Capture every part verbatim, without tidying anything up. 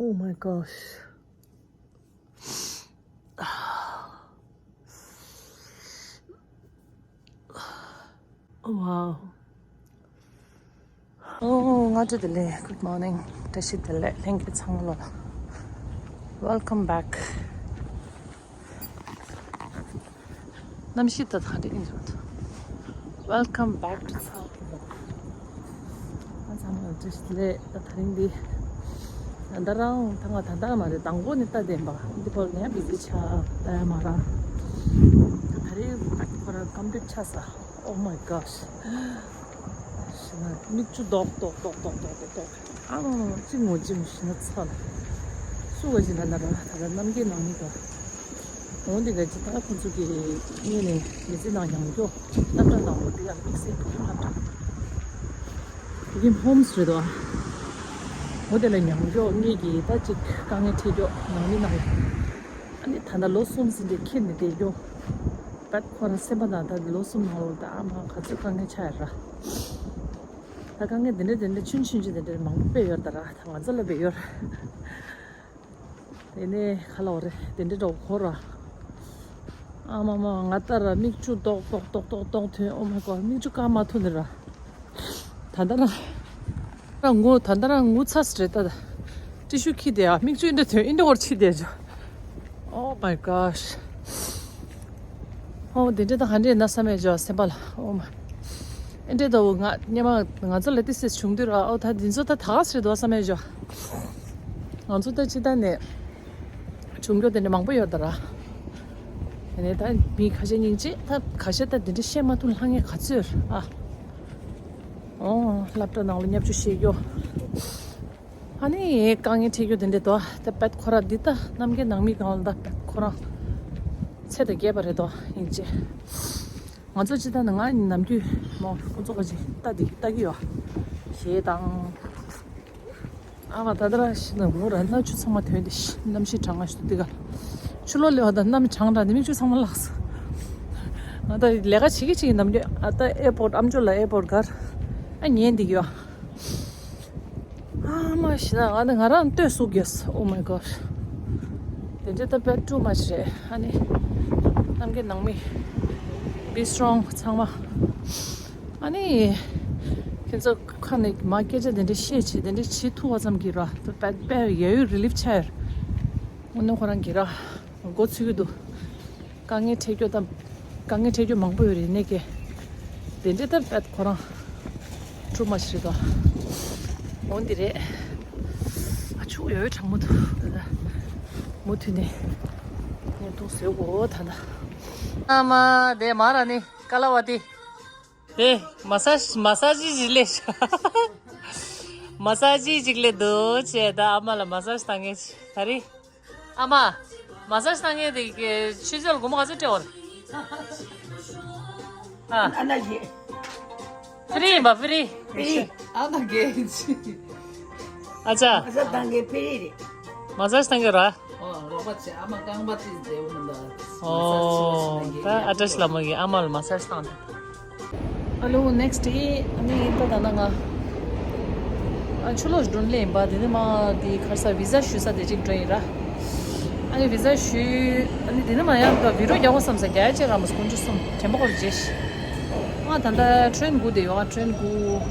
Oh my gosh. Oh wow. Oh, ང་ཚོ་བདེ་ལེགས། Good morning. བཀྲ་ཤིས་བདེ་ལེགས། ལྷན་རྒྱས་ཚང་མ་ལ། Welcome back. གནམ་གཤིས་ད་ད་རེད་ཡིན་འདུག Welcome back to South Lawn. ང་ཚང་མ་ལ་བཀྲ་ཤིས་བདེ་ལེགས། ད་ད་རིང་འདི་ད་ལྟ་རང་ད་ང་ད་ལྟ་མ་རེད། དང་པོ་ནས་ལྟ་བསྡད་པ་འདི་བར་ནས་བི་ཟི་ཆགས་ད་ཡ་མ་ར། ད་རེས་ཁོ་ར་ཀམ་པི་ལིཊ་ཆགས་ས། Oh my gosh. ཞེ་ན་མིག་ཆུ་རྡོག་རྡོག་རྡོག་རྡོག་རྡོག་རྡོག་རྡོག་ཨ་ཅི་ངོ་ཅི་མི་ཤེས་ན་ཚ་ལ། སུ་ག་ཅི་ན་ན་ར་ད་ར་གནམ་གྱི་ནང་མི་ག་འོ་འདི་ག་ཅི་ད་ཁོང་ཚོ་གི་ངོས་ནས་མི་ཚེ་ནང་ཡང་སྐྱོ་སློབ་གྲྭ་ནང་ལོ་འདི་ཡང་དམིགས་བསལ་བུ་སློབ་གྲྭ་འདི་གི་ཧོམ་སི་རེད་དོ། འོ་དེ་ལ་ཡང་སྐྱོ་ངེད་ཀྱི་ད་ཅིག་དཀའ་ངལ་འཕྲད་སྐྱོ་ནང་མི་ནང་ཨ་ནི་ད་ལྟ་ལོ་གསུམ་ཟིན་ཏེ་ཁྱེར་ནས་བསྡད་སྐྱོ། བད་ཁོ་རང་སེམས་པ་ནང་ད་ལོ་གསུམ་ནང་ལོ་ད་ཨ་མ་ག་ཚོད་དཀའ་ངལ་ཆགས་ཡོད་ར། ད་དཀའ་ངལ་དེ་འདྲ་དེ་འདྲ་ཆུང་ཆུང་ཆུང་དེ་འདྲ་མང་པོ་དཔེ་ཡོད་ད་ར། ད་ང་ཚོ་ལ་དཔེ་ཡོད་ར། དེ་ནས་ཁ་ལ་འོ་རེ་དེ་འདྲ་འདྲ་བོ་གོ་ར། ཨ་མ་མ་ང་ད་ར་མིག་ཆུ་རྡོག་རྡོག་རྡོག་རྡོག་རྡོག་ཐོན། Oh my God. མིག་ཆུ་བཀག་མ་ཐུབ་ནི་ར། ད་ལྟ་ར་ར་ངུ་ད་ལྟ་ར་ངུ་ཚ་སི་རེད་ད། ཏི་ཤུ་ཁྱི་དེ་ཡ་མིག་ཆུ་འདྲ་ཐོན་འདྲ་འོར་ཆི་དེ་ཇོ། Oh my gosh. ཨོ་དེ་འདྲ་ད་ཧ་འདྲེ་ན་བསམ་མེད་ཇོ་སེམས་པ་ལ། Oh my. འདྲེ་ད་འོ་ང་ཉི་མ་ང་ཚོ་ལ་ཏི་སེ་བྱུང་དུས་ར། ཨོ་ད་འདི་ཚོ་ད་ད་ག་སི་རེད་འདུག་བསམ་མེད་ཇོ། ང་ཚོ་ད་ཅི་ད་ནས་བྱུང་རྒྱུ་དེ་འདྲ་མང་པོ་ཡོད་ད་ར། དེ་ནས་ད་མི་ཁ་ཤས་སྙིང་རྗེ། ད་ཁ་ཤས་ད་དེ་འདྲ་བཤད་མ་ཐུབ་ལྷང་ངེ་ག་ཚོད་ཨ། ཨོ་སློབ་གྲྭ་ནང་ལ་བརྙས་བཅོས་བཤད་རྒྱུ། ཨ་ནི་དཀའ་ངལ་འཕྲད་རྒྱུ་དེ་འདྲ་དོ། ད་བད་ཁོ་ར་འདི་ད་གནམ་གྱི་ནང་མི་གང་ལ་ད་བད་ཁོ་རང་ཚེ་དང་རྒས་པ་རེད་དོ་སྙིང་རྗེ། ང་ཚོ་ཅི་ད་ནི་ང་ནམ་རྒྱུན་མོ་ཁོ་ཚོ་ག་ཅིག་ལྟ་འདི་ལྟ་གི་ཡོད་ཞེས་དང་། ཨ་མ་ད་ལྟ་ར་ཤི་ན་ངུ་ར། སྣ་ཆུ་ཚང་མ་ཐོན་ཏེ་ཤི། གནམ་གཤིས་གྲང་ང་ཞིག་འདུག་འདི་ག་ཆུ་ལོག་སླེབས་པ་དང་གནམ་གྲང་དྲགས་ནས་མིག་ཆུ་ཚང་མ་བརླགས་སོང་། ང་ད་ལས་ཀ་བྱེད་ཀྱི་བྱེད་ཀྱི་ནམ་རྒྱུན་ཨ་ད་ཨེར་པོར་ཊི་ཨམ་ཅོག་ལ་ཨེར་པོར་ཊི་གར་ཨ་ཉན་འདི་གི་ཡོད། ཨ་མ་ཤི་ན་ང་ནི་ང་རང་ལྟོས་སུ་གྱོས། Oh my God. དེ་འདྲ་ད་དཔེ་too much རེད། ཨ་ནི་གནམ་གྱི་ནང་མི་be strong ཚང་མ། ཨ་ནི་ཁྱེད་ཚོ་ཁ་ནས་མ་སྐད་ཆ་དེ་འདྲ་བཤད་བྱེད་དེ་འདྲ་བྱེད་ཐུབ་པ་ཙམ་གྱིས་ར་དཔེ་དཔེ་ཡ་ཡོད་རི་ལིབ་ཆགས་ཡོད། དངོས་གནས་ཁོ་རང་གིས་ར་མགོ་ཚོད་ཀྱི་འདུག་དཀའ་ངལ་འཕྲད་རྒྱུ་དང་དཀའ་ངལ་འཕྲད་རྒྱུ་མང་པོ་ཡོད་རེད། ནས་ཀྱེ་དེ་འདྲའི་ད་དཔེ་ཁོ་རང་too much རེད་དོ། འོ་འདི་རེད། ཨ་ཆུ་ཡོད་གྲང་མོ་འདུག་ད་ལྟ་མུ་མཐུད་ནས་ངས་འདུག་བཟོས་གོ་ད་ལྟ། ཨ་མ་དེ་མ་ར་ནི་ཀ་ལ་བ་དེ། དེ་མ་སཱ་ཇི་མ་སཱ་ཇི་ཅིག་ལས། མ་སཱ་ཇི་ཅིག་ལས་འདུག་ཅེས་ད་ཨ་མ་ལ་མ་སཱ་ཇི་བཏང་ངེས་ད་རེད། ཨ་མ། མ་སཱ་ཇི་བཏང་ངེས་དེ་གི་ཆུ་ཚོད་ལ་སྒོར་མོ་ག་ཚོད་སྤྲད་འོར། ཨ། ཨ་ན་ཞེ། ཕི་རི་ཡིན་པ་ཕི་རི། ཕི་རི། ཨ་མ་གེ་ཅི། ཨ་ཅག་མ་སཱ་ཇི་བཏང་ངེས་ཕི་རི་རེད། མ་སཱ་ཇི་བཏང་ངེས་ར། ཨོ་རོགས་པ་ཆེ་ཨ་མ་རྐང་པ་དེ་བདེ་བོ་མི་འདུག་ཨོ་ད་ཨ་བཀྲ་ཤིས་ལྷ་མོ་གིས་ཨ་མ་ལ་མ་སཱ་ཇི་བཏང་འདུག་ཨ་ལོ་next day ཨ་ནི་ཡིན་པ་ད་ན་ང་ཨ་ཆུ་ལོག་འགྲོ་ལེ་ཡིན་པ། དེ་ནི་མ་དེ་གར་ས་བི་ཟ་ཞུ་ས་དེ་གཅིག་འགྲོ་ཡིན་ར། ཨ་ནི་བི་ཟ་ཞུ་ཨ་ནི་དེ་ནི་མ་ཡང་ད་བི་རོ་རྒྱག་གོ་བསམ་ས་རྒྱ་ཡ་ཅེ་ར་མ་སྐོང་ཆུ་སོང་དྲན་པ་སྐོར་རྗེས་ཤི། ང་ད་ལྟ་ཊེན་དགུ་དེ་ཡོད། ཨ་ཊེན་དགུ།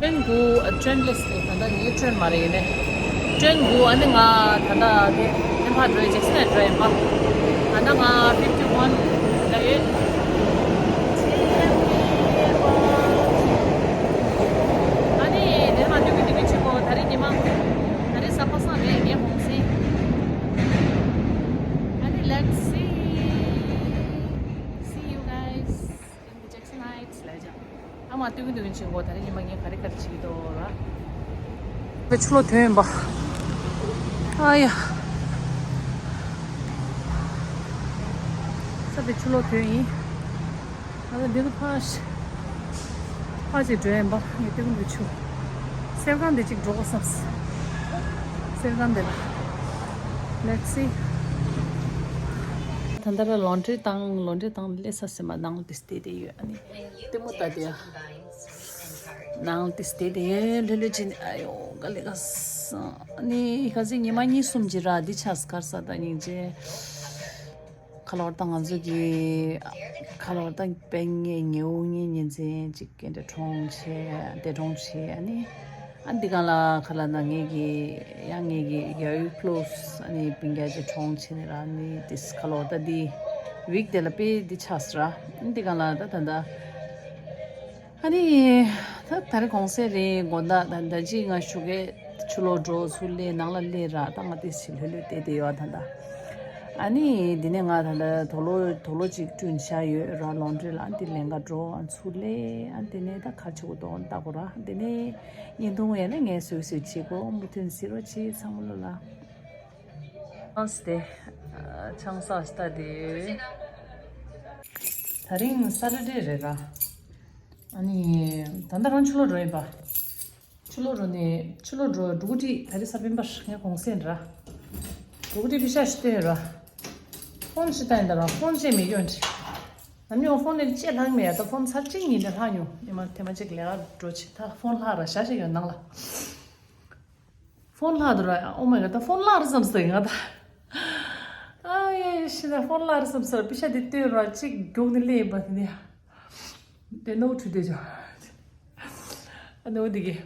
ཊེན་དགུ་ཨ་ཊེན་ལེས་ད་ལྟ་ངའི་ཊེན་མ་རེད་ཡིན་ནས། ཊེན་དགུ་ཨ་ནི་ང་ད་ལྟ་དེ་ཨེམ་ཕ་འགྲོ་ཡི་ཇེག་སན་ལ་འགྲོ་ཡིན་པ། ད་ལྟ་ང་ཕིབ་ཊི་ཝན་ལ་ཡོད། ཨ་ནི་དེ་མ་འགྲོ་གི་དེ་མི་ཆུ་གོ་ད་རེས་ཉི་མ་ད་རེས་གཟའ་པ་སངས་རེད་ངའི་ཧོང་སི། ཨ་ནི་let's see. See you guys in the Jackson Heights. ལས་བྱ། ཨ་མ་སྟོན་གྱི་འདུག་ཡིན་ཕྱིན་གོ་ད་རེས་ཉི་མ་ངས་ག་རེ་ག་རེ་བྱེད་ཀྱི་འདུག་ར། དཔེ་ཆུ་ལོག་ཐོན་ཡིན་པ། ཨ་ཡ། ས་དེ་ཆུ་ལོག་ཐོན་ཡིན། ང་ལ་འདི་ནི་ཕ་ཤ། ཕ་ཅིག་འགྲོ་ཡིན་པ་ངས་སྟོན་གྱི་འདུག་ཆུ། གསེར་ཁང་འདི་གཅིག་འགྲོ་དགོས་བསམས། གསེར་ཁང་འདི་ལ། Let's see. ད་ལྟ་ར་ལོན་ཌི་རི་བཏང་ལོན་ཌི་རི་བཏང་སླེབས་ས་ཟིན་པ་ནང་ལ་དེ་སྟེ་དེ་ཡོད་ཨ་ནི། ལྟད་མོ་ལྟ་དེ་ཡ། ནང་ལ་དེ་སྟེ་དེ་ཡོད་ལྷོད་ལྷོད་ཅིག་ནི་ཨ་ཡོ་ག་ལེ་ག་ས། ནི་ཁ་སང་ཉི་མ་གཉིས་གསུམ་ཅིག་ར་འདི་ཆགས་སྐར་ས་ད་སྙིང་རྗེ། ཁ་ལོར་ད་ང་ཚོ་གི་ཁ་ལོར་ད་པེ་ངེ་ཉེ་འུ་ངེ་ཉེ་འཛིན་ཅིག་སྐད་འདྲ་གྲོངས་ཆེ་འདས་གྲོངས་ཆེ། ཨ་ནི་ཨ་འདི་གང་ལ་ཁ་ལ་ན་ངེ་གི་ཡང་ངེ་གི་ཡ་ཡུ་ཕློས་ཨ་ནི་སྤུན་ཀྱག་ཅིག་གྲོངས་ཆེ་ནི་ར་ནི་དིས་ཁ་ལོར་ད་འདི་ཝིག་དེ་ལ་པེ་འདི་ཆགས་སི་ར། ཨ་འདི་གང་ལ་ད་ད་ད། ཨ་ནི། ད་ད་རེས་གུང་སེང་རེད། དགོང་དག་ད་ད་ཅི་ང་ཞོགས་ཀས་ཕྱི་ལོགས་འགྲོ་ཚུར་སླེབས་ནང་ལ་སླེབས་ར། ད་ང་དེ་ཕྱི་ལྷོད་ལྷོད་བལྟས་བསྡད་ཡོད་ད་ད། ཨ་ནི་འདི་ནས་ང་ད་ད་དུག་ལོག་དུག་ལོག་ཅིག་བསྐྲུན་བཞག་ཡོད་ར། ལོན་ཌི་རི་ལ། ཨ་འདི་ལེན་ག་འགྲོ། ཨ་ཚུར་སླེབས། ཨ་འདི་ནས་ད་ག་རེ་བྱེད་དགོས་འདུག་ལྟ་དགོས་ར། འདི་ནས་བརྙན་ཐུང་ཡིན་ན་ངས་བཟོས་བཟོས་བྱེད་དགོས། མུ་མཐུད་ཟེར་རོགས་བྱེད། ཚང་མ་ལོ་ལ། ཨ་སྟེ། ཆང་ས་ལྟ་དེ། ད་རིང་སེ་ཊར་ཌེ་རེད་ར། ཨ་ནི། ད་ལྟ་རང་ཕྱི་ལོགས་འགྲོ་ཡིན་པ། ཕྱི་ལོགས་འགྲོ་ནས་ཕྱི་ལོགས་འགྲོ་འགྲོ་གི་དུས་ད་རེས་གཟའ་སྤེན་པ་ངའི་གུང་སེང་ར། འགྲོ་གི་དུས་པི་ཤ་ཞིག་སྟོན་ར། ཕོན་ཞིག་བཏང་ཡིན་ད་ར། ཕོན་བཅད་མེད་ཡོད་འདྲི། ནམ་ཡང་ཕོན་ནས་བཅད་ལྷག་མེད་ཡ། ད་ཕོན་ཚར་གཅིག་གཉིས་འདྲ་ལྷག་མྱོང་། ཉི་མ་ཐེངས་མ་གཅིག་ལས་ཀ་འགྲོ་ཆེ་ད་ཕོན་ལྷག་ར་ཤ་ཞིག་ཡོད་ནང་ལ། ཕོན་ལྷག་འདུག་ར། Oh my god ད་ཕོན་ལྷག་རེད་བསམ་སོང་ང་ད། ཨ་ཡེ་ཤི་ད་ཕོན་ལྷག་རེད་བསམ་སོང་། པི་ཤ་དེ་སྟོན་ར་གཅིག་མགྱོགས་ནས་སླེབས་པ་དེ་ནས། དེ་ནོ་ཁྲུ་དེ་ཅོ། ཨ་ནོ་དེ་གི།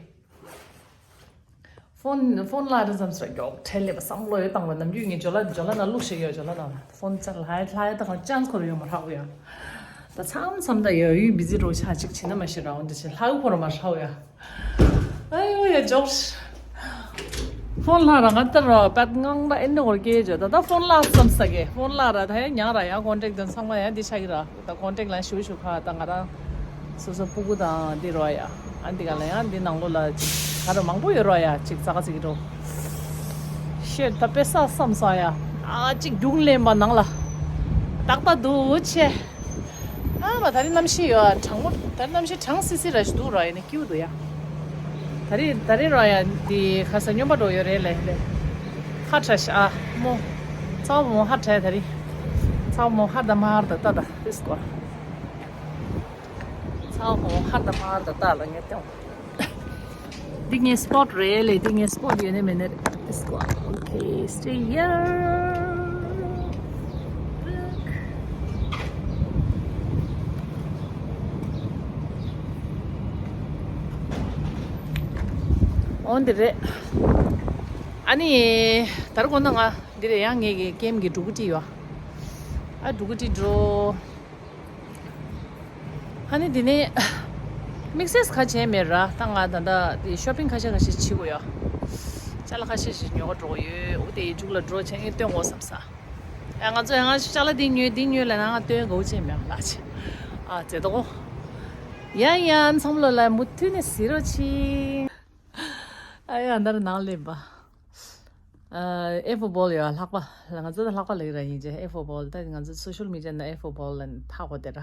ཕོན་ཕོན་ལྷག་རེད་བསམ་སོང་། མགྱོགས་ཁྲལ་སླེབས་པ་བསམ་བློ་ཡོད་བཏང་བ། ནམ་རྒྱུན་ངས་ཇོ་ལ་ཇོ་ལ་ནང་བླུགས་ཤིག་ཡོད། ཇོ་ལ་ནང་ཕོན་ཅར་ལྷག་ལྷག་ད་གང་ཅང་ཁོར་ཡོད་མ་རག་ཡ། ད་མཚམས་མཚམས་ད་ཡ་ཡུལ་བི་ཛི་རོ་ཆ་གཅིག་བྱེད་ན་མ་ཤེས་ར། འོན་ཏེ་ཆེ་ལྷག་ཁོ་ར་མ་ཧྲའོ་ཡ། ཨ་ཡོ་ཡ་ཇོག་ཕོན་ལྷག་ར་ང་ལྟར་ར་པད་ངང་ད་ཨེ་འདྲ་བོར་སྐད་བརྗོད་ད། ད་ཕོན་ལྷག་བསམ་ས་གེ་ཕོན་ལྷག་ར། ད་ཡ་ཉང་ར་ཡ་ཀོན་ཊེག་དོན་ཚང་མ་ཡ་འདི་ཆ་གི་ར། ད་ཀོན་ཊེག་ལ་ཞུ་ཞུ་ཁ་ད་ང་ར་སོ་སོ་སྤུ་གུ་དང་འདི་རོ་ཡ། ཨ་འདི་ག་ལ་ཡ་འདི་ནང་ལོ་ལ་ཅིག་ག་ར་མང་པོ་ཡོད་རོ་ཡ། ཅིག་ཙག་ཙིག་རོ། ཤེས་ད་དཔེ་ས་བསམ་ས་ཡ། ཨ་ཅིག་རྒྱུགས་ལེན་པ་ནང་ལ། ཏག་ཏག་འདུག་ཆེ། ཨ་མ་ད་རིང་གནམ་གཤིས་ཡོད་གྲང་མོ། ད་རིང་གནམ་གཤིས་གྲང་སི་སི་ར་ཞིག་འདུག་ར། ཡིན་ན་སྐྱིད་འདུག་ཡ། ད་རིང་ད་རིང་ར་ཡ་འདི་ཁ་ས་སྨྱོན་པ་འགྲོ་ཡོད་རེད་ལེ་ལེ། ཧ་ཁྲ་ཤ་ཨ་མོ། ཚ་བོ་མོ་ཧ་ཁྲ་ད་རིང་། ཚ་བོ་མོ་ཧར་ད་མ་ཧར་ད་ད་ད་ཏིས་ཀོ། ཚ་བོ་མོ་ཧར་ད་མ་ཧར་ད་ད་ལ་ངས་ཏེ། འདི་ངའི་སི་པོཊ་རེད་ལེ། འདི་ངའི་སི་པོཊ་ཡོད་ནི་མེད་ནི་རེད། Let's go. Okay, stay here. འོ་འདི་རེད། ཨ་ནི། ད་རུང་ཁོ་ན་ང་འདི་རེད། ཡང་ངེད་ཀྱི་ཀེམ་གྱི་འབྲུ་གུ་ཊི་ཡོད། ཨ་འབྲུ་གུ་ཊི་འགྲོ། ཨ་ནི་དེ་ནས་དམིགས་བསལ་ཁ་ཆེ་མེད་ར། ད་ང་ད་ལྟ་དེ་ཤོ་པིང་ཁ་ཤས་ཁ་ཤས་བྱེད་དགོས་ཡ། ཅ་ལག་ཁ་ཤས་ཤིག་ཉོ་ག་འགྲོ་གི་ཡོད། འོ་དེ་མཇུག་ལ་འགྲོ་བྱས་ངས་སྟོན་དགོས་བསམ་ས། ཨ་ང་ཚོ་ཡང་ཅ་ལག་དེ་ཉོས་དེ་ཉོས་ལ་ན་ང་སྟོན་དགོས་བྱས་མེད་ལ་ཆེ། ཨ་ཙེ་ཏོ། ཡ་ཡ་འཚམས་ལོ་ལ་མུ་མཐུད་ནས་གཟིགས་རོགས་གྱིས། ཨ་ཡ་འདར་ནང་སླེབས་པ། ཨེ་ཧྥོར་བོལ་ཡོད་ལྷག་པ། ང་ཚོ་ད་ལྷག་པ་ལེགས་ར་ཡིན་ཅེ། ཨེ་ཧྥོར་བོལ་ད་ང་ཚོ་སོ་ཤལ་མི་ཌི་ཡ་ན་ཨེ་ཧྥོར་བོལ་ལ་ཐག་གོ་དེ་ར།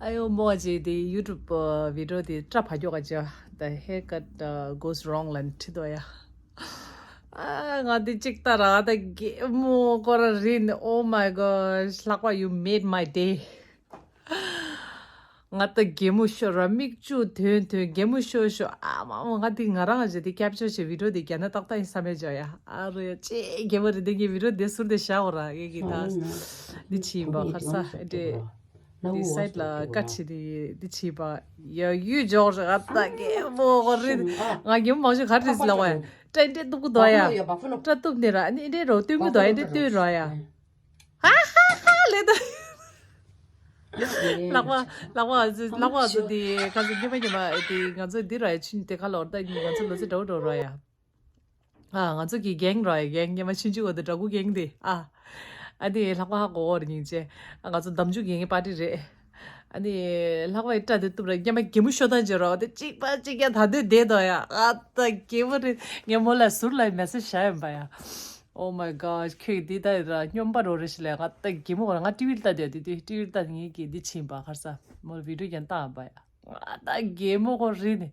ཨ་ཡོ་མོ་ཅེ་དེ་ཡུ་ཊུབ་བི་ཌི་ཡོ་དེ་སྐྲ་ཕ་ཀྱོག་ག་ཅེ། The haircut goes wrong ལ་ཁྲིད་དོ་ཡ། ཨ་ང་དེ་གཅིག་ལྟ་ར་ད་གད་མོ་ཁོ་ར་རིན། Oh my gosh ལྷག་པ། You made my day. ང་ད་གད་མོ་ཤོར་ར། མིག་ཆུ་ཐོན་ཐོན་གད་མོ་ཤོར་ཤོར། ཨ་མ་མ་ང་དེ་ང་རང་ཞེ་དེ་ཀེབ་ཅར་བྱས་བི་ཌི་ཡོ་དེ་རྒྱ་ནག་ཏག་ཏག་ཡིན་བསམ་ཡ་ཅོ་ཡ། ཨ་རོ་ཡ་ཅེ་གད་མོ་རེད། དེ་གི་བི་ཌི་ཡོ་དེ་ཟུར་དེ་བཞག་འོ་ར། ཡ་གི་ད་འདི་ཕྱིན་པ་ཁར་ས་ཨེ་འདྲེ། འདི་སའིཌ་ལ་ཀ་ཆེ་དེ་འདི་ཕྱིན་པ་ཡ་ཡུད་འཇོག་ར། ང་ད་གད་མོ་གོ་རེད། ང་གད་མོ་མང་ཤོས་ག་རེ་རེད་ཟེར་ལབ་པ་ཡ། སྐྲ་འདྲེ་གཏུབ་གི་འདུག་ཡ། སྐྲ་གཏུབ་ནས་ར་ཨ་ནི་འདྲེ་རོ་སྟོན་གི་འདུག་ཡ། འདྲེ་སྟོན་རོ་ཡ། ཧ་ཧ་ཧ་ལེ་ད། ལག་པ་ལག་པ་ཨ་ཙི་ལག་པ་ཨ་ཙི་དེ་ཁ་ཚོ་སྙེ་མ་སྙེ་མ་དེ་ང་ཚོ་འདི་ར་ཡ་ཆུན་དེ་ཁ་ལོར་ད་ང་ཚོ་ལོ་ཚོད་འདྲ་བོ་འགྲོ་ར་ཡ། ཨ་ང་ཚོ་གི་གེང་ར་ཡ། གེང་སྙེ་མ་ཆུན་ཆུ་འོ་དེ་འདྲ་གུ་གེང་དེ་ཨ། ཨ་དེ་ལྷག་པ་ཧ་གོ་འོ་ར་སྙིང་རྗེ། ཨ་ང་ཚོ་འདམ་ཆུ་གེང་གི་པར་ཊི་རེད། ཨ་ནི་ལྷག་པའི་སྐྲ་དེ་གཏུབ་ར་སྙེ་མ་གད་མོ་ཤོར་ཐང་ཅེ་ར་དེ་གཅིག་པ་གཅིག་རྐྱང་ད་དུས་བསྡད་དོ་ཡ། ཨ་ད་གད་མོ་རེད། ངས་མོ་ལ་ཟུར་ལ་མེ་སེ་ཇི་བྱ་ཡོད་པ་ཡ། Oh my god ཁྱོད་འདི་ལྟ་ར་སྨྱོན་པ་རོ་རེ་ཞིག་ལས་ང་ལྟ་གད་མོ་ང་ཊི་ཝི་ལྟ་དེ་དེ་དེ་ཊི་ཝི་ལྟ་ངེད་ཀྱི་འདི་ཕྱིན་པ་ཁར་ས་མོ་བི་ཌི་ཡོ་ཀྱང་བཏང་པ་ཡ། ང་ལྟ་གད་མོ་ཁོ་རེ་ནི།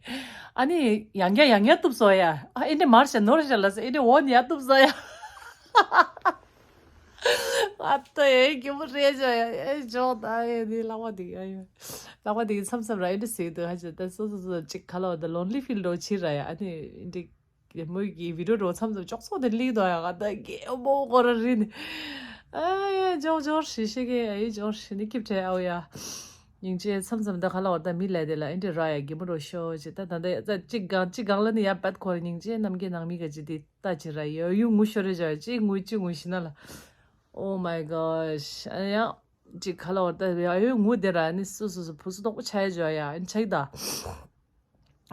ཨ་ནི་ཡང་བསྐྱར་ཡང་བསྐྱར་གཏུབ་སོ་ཡ། ཨ་ཨེ་འདྲེ་མར་ཤ་ནོར་ཤ་ལ་སོ་ཨེ་འདྲེ་འོ་ནི་ཡ་གཏུབ་སོ་ཡ། ཨ་ལྟ་ཨེ་གད་མོ་རེ་ཅོ་ཡ། ཨེ་ཇོག་ད་ཨེ་ནི་ལག་པ་འདི་ཨ་ཡོ། ལག་པ་འདི་མཚམས་མཚམས་ར་ཨེ་འདྲེ་ཟེར་དུ་ཧ་ཅོ་ད་སོ་སོ་སོ་ཅིག་ཁ་ལོ་ད་ལོན་ལི་ཕིལ་འགྲོ་ཕྱིར་ར་ཡ། ཨ་ནི་ཨེ་འདྲེ། གི་མོ་གི་བི་ཌིའོ་འགྲོ་མཚམས་མཚམས་ཅོག་ཙོག་དེ་ལིག་དོ་ཡ། ང་ད་གད་མོ་ཁོ་ར་རི་ནི། ཨ་ཡ་ཇོག་ཇོག་ཧྲི་ཤི་གི་ཨ་ཡི་ཇོག་ཧྲི་ནི་ཀིབ་ཁྲེ་ཨའོ་ཡ། སྙིང་རྗེ་མཚམས་མཚམས་ད་ག་ལ་བར་ད་མི་ལས་དེ་ལ་ཨེ་འདྲི་ར་ཡ་གད་མོ་རོ་ཤོ་ཅི་ད་ད་ད་ཡ་ད་ཅི་གང་ཅི་གང་ལ་ནི་ཡ་བད་ཁོ་ར་སྙིང་རྗེ་ནམ་གི་ནང་མི་ག་ཅི་དེ་ད་ཅི་ར་ཡ་ཡུ་ངུ་ཤོ་རེ་ཇ་ཅི་ངུ་ཅི་ངུ་ཤི་ན་ལ། Oh my gosh. ཨ་ཡ། ཅིག་ག་ལ་བར་ད་ཡ་ཡོད་ངུ་དེ་ར་ནི་སུ་སུ་སུ་བུ་སུ་དོག་པོ་ཆ་ཡ་ཇོ་ཡ་ཨན་ཆག་ད།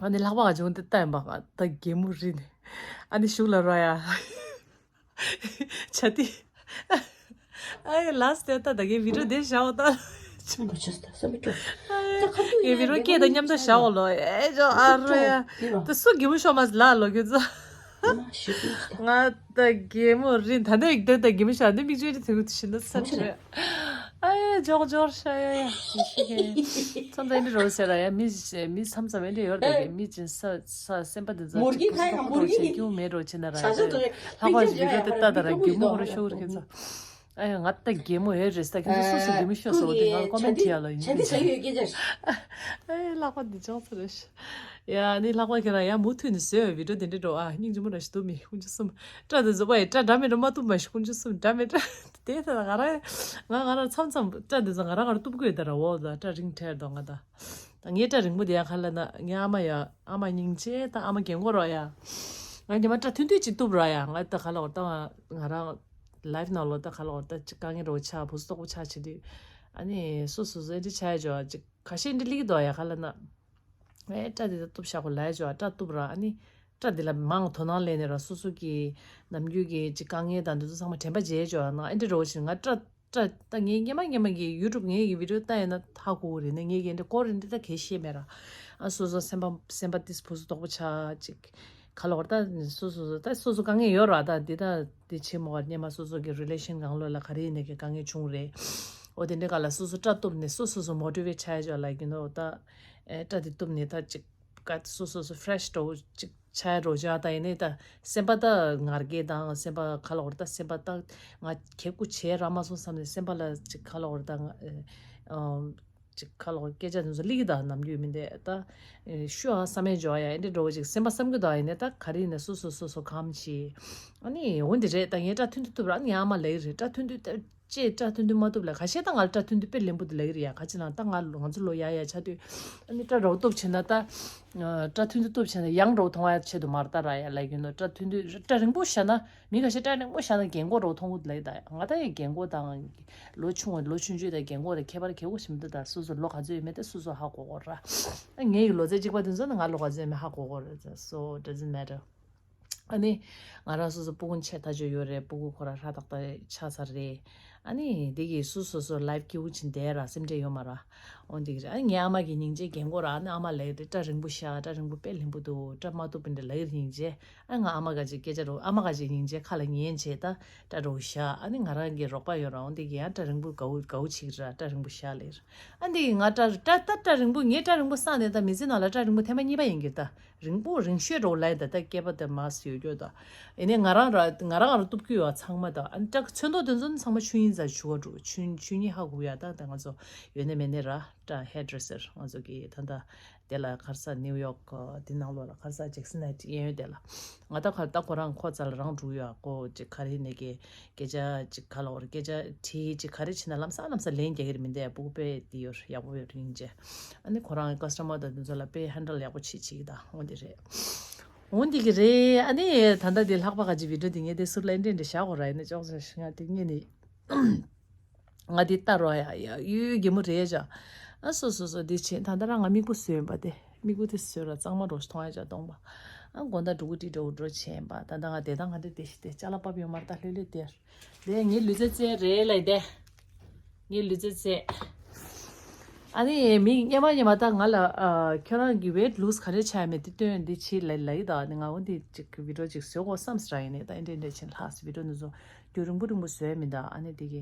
ཨ་ནི་ལྷག་པ་ག་བྱུང་དེ་ལྟ་ཡིན་པ་ང་ད་གད་མོ་རི་ནི། ཨ་ནི་ཞུགས་ལ་ར་ཡ། ཆ་ཏི། ཨ་ཡ་ལ་སི་ཊི་ད་ད་གའི་བི་ཌིའོ་དེ་བཞག་ད། སེམས་པ་ཆགས་སོང་། སེམས་པ་སྐྱོ། ད་ཁ་ཐུག་ཡིན་ཡ་བི་ཌིའོ་སྐད་དང་མཉམ་དུ་བཞག་འོ་ལོ། ཨེ་ཇོ་ཨ་རོ་ཡ། ད་སུ་གད་མོ་ཤོར་མ་ལ་ལོ་ཁྱོད་ཚོ། ང་ད་གད་མོ་རི་ད་ནས་ཡིག་དོན་ད་གད་མོ་ཤོར་འདི་མིག་ཆུའི་དེ་ཚོ་ཤི་ན་ས་ཆུ། ཨ་ཡ་ཇོག་ཇོག་ཤ་ཡ་ཡ་ཡི་ཤི་གེ། མཚམས་མཚམས་ཨེ་འདྲ་རོ་ཟེར་ར་ཡ་མི་མི་མཚམས་མཚམས་ཨེ་འདྲ་ཡོར་ད་གེ་མི་ཅན་ས་ས་སེམས་པ་དེ་ཚོ་མུར་གི་ཅིག་ཁ་ཡ་མུར་གི་ཁ་ཡ་ཁྱུ་མེ་རོ་ཆེ་ན་ར་ཡ་ལྷག་པར་བི་ཌིའོ་དེ་ལྟ་ད་ར་གད་མོ་ཧོ་ར་ཤོར་གེ་ཚོ། ཨ་ཡ་ང་ད་གད་མོ་ཧེ་རེད་ས་ཁྱེད་ཚོ་སུ་སུ་གད་མོ་ཤོར་སོང་དེ་ང་ཀོ་མེན་ཊི་ཡ་ལ་ཡིན་གྱི། ཨ་ཡ་ལྷག་པ་འདི་ཅོག་ཙེ་རེད། ཡ་ནི་ལྷག་པ་ཁྱེད་རང་ཡ་མུ་མཐུད་ནས་བཟོས་བི་ཌིའོ་དེ་འདྲ་འགྲོ་ཨ་སྙིང་རྗེ་མོ་ར་ཞིག་འདུག་མི་ཀུན་ཅི་གསུམ་སྐྲ་དེ་བཟོ་པ་ཡི་སྐྲ་འདྲ་མི་འདྲ་མ་གཏུབ་མ་ཞིག་ཀུན་ཅི་གསུམ་འདྲ་མི་འདྲ་དེ་ད་ང་རང་ང་ང་རང་མཚམས་མཚམས་སྐྲ་དེ་ཚོ་ང་རང་ང་རང་གཏུབ་དགོས་ད་ར་འོ་ད་སྐྲ་རིང་ཐལ་འདུག་ང་ད་ད་ངའི་སྐྲ་རིང་པོ་དེ་ཡ་ཁ་ལ་ན་ངའི་ཨ་མ་ཡ་ཨ་མ་སྙིང་རྗེ་ད་ཨ་མ་རྒན་གོག་རོ་ཡ་ང་ཉི་མ་སྐྲ་ཐུང་ཐུང་ཅིག་གཏུབ་ར་ཡ་ང་ད་ཁ་ལ་འོ་ད་ང་རང་ལའིབ་ནང་ལོ་ད་ཁ་ལ་འོ་ད་ཅིག་དཀའ་ངལ་རོ་ཆ་བུ་སོ་ཏོག་པོ་ཆ་ཆེ་དུས་ཨ་ནི་སོ་སོ་སོ་ཨེ་འདྲ་ཆ་ཡ་ཇོ་ཅིག་ཁ་ཤས་འདི་ལིག་དོ་ཡ་ཁ་ལ་ན། ཨེ་སྐྲ་འདི་ད་གཏུབ་བཞག་གོ་ལའི་ཇོ་ཨ་སྐྲ་གཏུབ་ར་ཨ་ནི། སྐྲ་འདི་ལ་མང་དོ་སྣང་ལེན་ནས་ར་སོ་སོ་གི་ནམ་རྒྱུན་གི་ཅིག་དཀའ་ངལ་དང་འདི་ཚོ་ཚང་མ་དྲན་པ་བརྗེད་ཇོ་ཨ་ན་ཨེ་འདྲ་རོ་ཞིག་ང་སྐྲ་སྐྲ་ད་ངས་སྔན་མ་སྔན་མ་གི་ཡུ་ཊུབ་ངའི་གི་བི་ཌིའོ་ལྟ་ཡ་ན་ཧ་གོ་གི་རེད་ནས་ངས་གི་འདི་སྐོར་རེ་འདི་ད་གལ་ཤེས་མེད་ར། ཨ་སོ་སོ་སེམས་པ་སེམས་པ་ཏིས་བུ་སུ་དོག་པོ་ཆ་ཅིག་ཁ་ལོར་ད་སོ་སོ་སོ་ད་སོ་སོ་དཀའ་ངལ་ཡོད་ར་ད་འདི་ད་འདི་ཆེ་མོ་བར་སྔན་མ་སོ་སོ་གི་རི་ལེ་ཤན་གང་ལོ་ལ་ག་རེ་ཡིན་ནས་གི་དཀའ་ངལ་བྱུང་རེད། འོ་དེ་འདྲའི་སྐབས་ལ་སོ་སོ་སྐྲ་གཏུབ་ནས་སོ་སོ་སོ་མོ་ཊི་ཝེ་ཊི་བྱ་ཡ་ཅོག་ལ་གི་ནོ་ད་ཨེ་སྐྲ་དེ་གཏུབ་ནས་ད་ཅིག་ཀ་སོ་སོ་སོ་ཕི་རེ་ཤི་འགྲོ་ཅིག་ཆ་ཡ་འགྲོ་ཅག་ད་ཡིན་ནས་ད་སེམས་པ་ད་ངར་སྐད་དང་སེམས་པ་ཁ་ལོར་ད་སེམས་པ་ད་ང་གེ་ཀུ་བྱས་ར་མ་སོང་བསམ་ནས་སེམས་པ་ལ་ཅིག་ཁ་ལོར་ད་ང་ཨེ་ཨམ། ཅིག་ཁ་ལོ་སྐད་ཆ་དེ་ཚོ་ལིག་ད་ནམ་རྒྱུན་མི་འདས་ད། ཤུ་ཨ་བསམ་མེད་འཇོག་ཡ་ཨེ་འདྲ་འགྲོ་བ་ཅིག་སེམས་པ་བསམ་གྱི་འདུག་ཡིན་ནས་ད་ག་རེ་ཡིན་ན་སོ་སོ་སོ་སོ་གམ་ཆི། ཨ་ནི་འོ་འདི་རེད་ད་ངས་སྐྲ་ཐུང་ཐུང་གཏུབ་ར་ཨ་ནི་ཨ་མ་ལེགས་རེད་སྐྲ་ཐུང་ཐུང་ད་ཅེས་སྐྲ་ཐུང་ཐུང་མ་གཏུབ་ལ་ཁ་ཤས་ད་ང་ལ་སྐྲ་ཐུང་ཐུང་དཔེ་ལེན་པོ་འདི་ལེགས་རེད་ཡ་ག་ཅི་ལ་ད་ང་ང་ཚོ་ལོ་ཡ་ཡ་ཆ་དུས་ཨ་ནི་སྐྲ་རོག་གཏུབ་བྱས་ན་ད། སྐྲ་ཐུང་ཐུང་གཏུབ་བྱས་ན་ཡང་རོག་མཐོང་བ་ཆེད་དུ་མར་ད་ར་ཡ་ལ་ཡིན་ནོ་སྐྲ་ཐུང་ཐུང་སྐྲ་རིང་པོ་བཞག་ན། མི་ཁ་ཤས་སྐྲ་རིང་པོ་བཞག་ན་རྒན་གོག་རོ་མཐོང་གི་ལེགས་ད་ང་ད་ཡི་རྒན་གོག་དང་ལོ་ཆུང་བ་ལོ་ཆུང་ཆུང་དང་རྒན་གོག་དང་ཁྱད་པར་གལ་པོ་ཞིག་མི་འདུག་ད་སོ་སོ་ལོ་ག་ཚོད་ཡོད་མེད་ད་སོ་སོ་ཧ་གོ་གོ་ར། ངའི་ལོ་ཚད་གཅིག་པ་དེ་ཚོ་ནི་ང་ལོ་ག་ཚོད་ཡོད་མེད་ཧ་གོ་གོ་ར། So doesn't matter. ཨ་ནི་ང་རང་སོ་སོ་སྤུ་གུ་ཆེ་ཐག་ཆོད་ཡོད་རེད། སྤུ་གུ་ཁོ་ར་ཧྲ་ཏག་ཏག་ཆགས་ཚར་རེད། ཨ་ནི་འདི་གི་སུ་སོ་སོ་ལའིབ་སྐྱིད་པོ་ཕྱིན་བསྡད་ར་སེམས་ཁྲལ་ཡོད་མ་ར། འོ་འདི་གི་རེད། ཨ་ངའི་ཨ་མ་གི་སྙིང་རྗེ་རྒན་གོག་ར་ཨ་ནི་ཨ་མ་ལེགས་རེད་སྐྲ་རིང་པོ་ཤ་སྐྲ་རིང་པོ་དཔེ་ལེན་པོ་འདུག་སྐྲ་མ་གཏུབ་པ་འདྲ་ལེགས་རེད་སྙིང་རྗེ། ཨ་ང་ཨ་མ་ག་ཅིག་སྐད་ཆ་རོ་ཨ་མ་ག་ཅིག་སྙིང་རྗེ་ཁ་ལ་ཉན་བྱས་ད་སྐྲ་རོ་ཤ་ཨ་ནི་ང་རང་གི་རོགས་པ་ཡོད་ར་འོ་འདི་གི་ཡང་སྐྲ་རིང་པོ་དགའ་བོ་དགའ་བོ་ཆིག་ར་སྐྲ་རིང་པོ་ཤ་ལེགས་ར། ཨ་འདི་གི་ང་སྐྲ་སྐྲ་ད་སྐྲ་རིང་པོ་ངའི་སྐྲ་རིང་པོ་བསགས་ནས་ད་མི་ཚེ་ནང་ལ་སྐྲ་རིང་པོ་ཐེངས་མ་གཉིས་པ་ཡིན་གྱི་ད། རིང་པོ་རིང་ཤོས་རོ་ལའི་ད་ལྟ་སྐེད་པ་དེ་མཱས་ཡོད་རྒྱུ་ད། ཡིན་ནའི་ང་རང་ར་ང་རང་ར་གཏུབ་ཀྱི་ཡོད་ཚང་མ་ད་ཨ་ནི་སྐྲ་ཚོན་མདོག་དེ་ཚོ་ནི་ཚང་མ་ཆོས་ཉིད་ཙམ་ཞུ་བ་འགྲོ་ཆོས་ཆོས་ཉིད་ཧ་གོ་ཡ་ད་ད་ང་ཚོ་ཡོད་ནི་མེད་ནི་ར་སྐྲ་ཧེར་ཌི་རེ་སར་ང་ཚོ་གི་ད་ད་དེ་ལ་ག་རེ་ཟེར་ནིའུ་ཡོག་དེ་ནང་ལོགས་ལ་ག་རེ་ཟེར་ཇེག་སན་ཧའེ་ཊི་གཡས་གཡོན་དེ་ལ་ང་ད་ག་ད་ཁོ་རང་ཁོ་རྩ་ལ་རང་འགྲོ་ཡོད་ཨ་ཁོ་ཅིག་ག་རེ་ནི་གི་སྐད་ཆ་ཅིག་ག་ལ་བར་སྐད་ཆ་དྲིས་ཅིག་ག་རེ་བྱེད་ན་ལམ་སང་ལམ་སང་ལན་རྒྱག་གི་རེད་མི་འདུག་སྤུ་གུ་དཔེ་དེ་ཡོད་ཡག་པོ་ཡོད་རིང་རྗེ། ཨ་ནི་ཁོ་རང་ཀ་སི་ཊ་མར་དང་དེ་ཚོ་ལ་དཔེ་ཧན་ཌལ་ཡག་པོ་བྱེད་ཅིག་ད་འོ་འདི་རེད། འོ་འདི་གི་རེད། ཨ་ནི་ད་ལྟ་དེ་ལྷག་པ་ག་ཅི་བི་ཌིའོ་དེ་ངས་དེ་ཟུར་ལ་འདྲེ་འདྲེ་བཞག་གོ་ར་ཡིན་ན་ཅོག་ཙེ་ང་དེ་ངས་ནི་ང་དེ་ལྟ་རོགས་ཡ་ཡ་ཡུའི་གད་མོ་རེད་ཅག་ཨ་སོ་སོ་སོ་འདི་བྱེད་ད་ལྟ་རང་ང་མིག་པོ་བཟོས་ཡིན་པ་དེ་མིག་པོ་དེ་བཟོས་ར་གཙང་མ་རོ་ཞིག་མཐོང་ཡ་ཅག་གཏོང་པ། ཨ་དགོང་དག་འགྲོ་གི་ཏི་འགྲོ་འགྲོ་བྱས་ཡིན་པ་ད་ལྟ་ང་དེ་དང་ང་དེ་དེ་ཞིག་དེ་ཅ་ལག་པབ་ཡོང་མར་ལྟ་ལྷོད་ལྷོད་དེར། དེ་ངའི་ལུས་རྩལ་རྩལ་རེད་ལབ་དེ། ངའི་ལུས་རྩལ་རྩལ། ཨ་ནི་མི་སྙན་མ་སྙན་མ་ད་ང་ལ་ཨ་ཁྱོད་རང་གི་ཝེ་ཊི་ལུ་སི་ག་རེ་ཆགས་ཡ་མེད་དེ་སྟོན་འདི་བྱེད་ལ་ལ་ཡི་ད་ཨ་ནི་ང་འོ་འདི་ཅིག་གི་བི་ཌིའོ་ཅིག་བཟོ་དགོས་བསམ་སྲ་ཡིན་ནས་ད་ཨེ་འདྲ་ཨེ་འདྲ་ཕྱིན་ལྷག་སི་བི་ཌིའོ་འདི་ཚོ་རྒྱུ་རིང་པོ་རིང་པོ་བཟོས་མི་འདུག་ཨ་ནི་འདི་གི་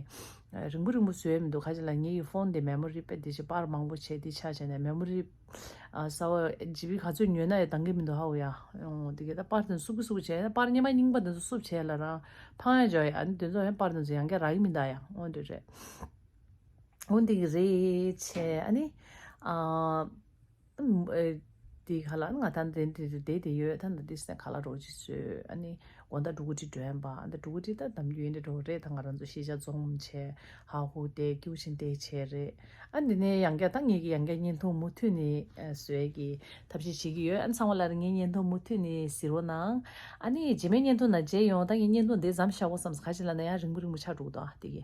རིང་པོ་རིང་པོ་བཟོས་མི་འདུག་ཁ་ཅིག་ལ་ངའི་གི་ཕོན་འདི་མེ་མོ་རི་དཔེ་འདི་ཅིག་པར་མང་པོ་བྱས་འདི་ཆགས་བྱས་ནས་མེ་མོ་རི་ཨ་གསར་བ་ཇི་བི་ག་ཚོད་ཉོས་ན་ཡང་འདང་གི་མི་འདུག་ཧ་འོ་ཡ། འོ་དེ་ག་ད་པར་དེ་སུབ་ཀི་སུབ་ཀི་བྱས་ན་པར་རྙིང་པ་རྙིང་པ་དེ་ཚོ་སུབ་བྱས་ལ་རང་ཕང་ཡ་འཇོག་ཡ་ཨ་ནི་དེ་ཚོ་ཡང་པར་དེ་ཚོ་ཡང་བསྐྱར་རག་གི་མི་འདུག་ཡ། འོ་དེ་རེད། འོ་དེ་གི་རེད་བྱས་ཨ་ནི་ཨ། ཨེ། དེ་ག་ལ་ང་ད་འདི་འདི་འདི་དེ་ཡོད། ད་འདི་འདི་སེ་ག་ལ་རོགས་ཅིག་བཟོས། ཨ་ནི་དགོང་དག་ཕྲུ་གུ་ཅིག་འགྲོ་ཡན་པ། ཨ་འདི་ཕྲུ་གུ་ཅིག་ད་གཏམ་རྒྱུད་ཡིན་འདྲ་འགྲོ་རེད། ད་ང་རང་ཚོ་ཤེས་བྱ་འཛོམས་བྱས་ཧ་ཧུ་དེ་ཀྱུ་ཤིན་དེ་བྱས་རེད། ཨ་འདི་ནས་ཡང་བསྐྱར་ད་ངེད་ཀྱི་ཡང་བསྐྱར་བརྙན་ཐུང་མུ་མཐུད་ནས་བཟོས་ཀྱི་ཐབས་ཤེས་བྱེད་ཀྱི་ཡོད། ཨ་ཚང་མ་ལ་ངའི་བརྙན་ཐུང་མུ་མཐུད་ནས་གཟིགས་རོགས་གནང་། ཨ་ནི་རྗེས་མའི་བརྙན་ཐུང་ནང་མཇལ་ཡོང་། ད་ངས་བརྙན་ཐུང་འདི་མཚམས་བཞག་དགོས་བསམ། ག་ཅི་ལ་ན་ཡང་རིང་པོ་རིང་པོ་ཆགས་འགྲོ་གི་འདུག་ཨ་དེ་གི།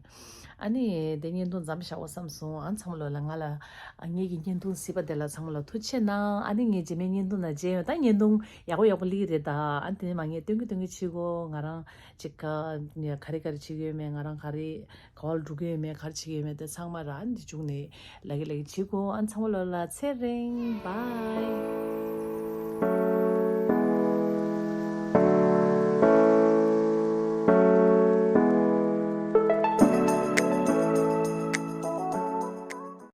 ཨ་ནི་དེ་བརྙན་ཐུང་མཚམས་བཞག་དགོས་བསམ་སོང་། ཨ་ཚང་མ་ལོ་ལ་ང་ལ་ཨ་ངེད་ཀྱི་བརྙན་ཐུང་གཟིགས་པ་དེ་ལ་ཚང་མ་ལ་ཐུགས་རྗེ་གནང་། ཨ་ནི་ངས་རྗེས་མའི་བརྙན་ཐུང་ནང་མཇལ་ཡོང་། ད་བརྙན་ཐུང་ཡག་པོ་ཡག་པོ་སླེབས་ཀྱི་རེད། ད་ཨ་དེ་ནས་མ་ངས་སྟོན་གི་སྟོན་གི་བྱེད་གོ། ང་རང་ཅིག་ག་ག་རེ་ག་རེ་བྱེད་གི་ཡོད་མེད། ང་རང་ག་རེ་ག་བར་འགྲོ་གི་ཡོད་མེད། ག་རེ་བྱེད་གི་ཡོད་མེད། དེ་ཚང་མ་ར་ཨ་འདི་བྱུང་ནས་ལ་གི་ལ་གི་བྱེད་གོ། ཨ་ཚང་མ་ལོ་ལ་ཚེ་རིང་། བྷའི།